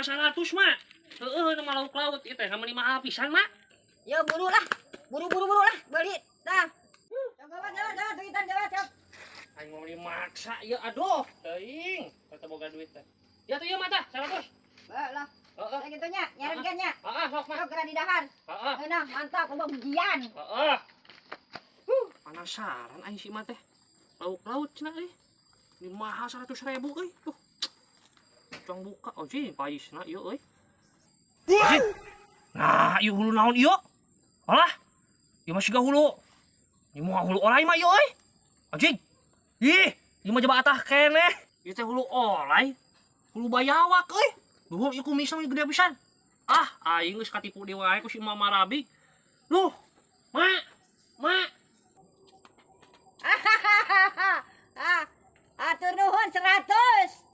100, Mak. Heeh, nama lauk laut ieu teh sama mahal pisan, Mak. Ya buru lah. Buru buru buru lah beli. Dah. Jawab jawab jawab duitan jawab jawab. Aing mau beli maksa ya, aduh, teuing. Kata boga duit teh. Ya tuh ieu mah tah, 100. Bae lah. Heeh. Kayak gitu nya, nyarankeun nya. Heeh, sok, Mak. Sok geura didahar. Heeh. Nah, mantap loba ujian. Heeh. Penasaran aing si mah teh. Lauk laut cenah euy. Ini mahal 100 ribu euy. Tuh. Cong buka, oh sih paisna ieu euy. Anjing. Nah, ieu hulu naon ieu? Alah. Ieu mah siga hulu. Ieu mah hulu olay mah ieu euy. Anjing. Ih, ieu mah jaba atah keneh. Ieu teh hulu olay. Hulu bayawak euy. Luhur ieu kumisna gede pisan. Ah, aing geus katipu deui wae ku si Mama Rabi. Luh. Mak. Mak. Ah, atur nuhun 100.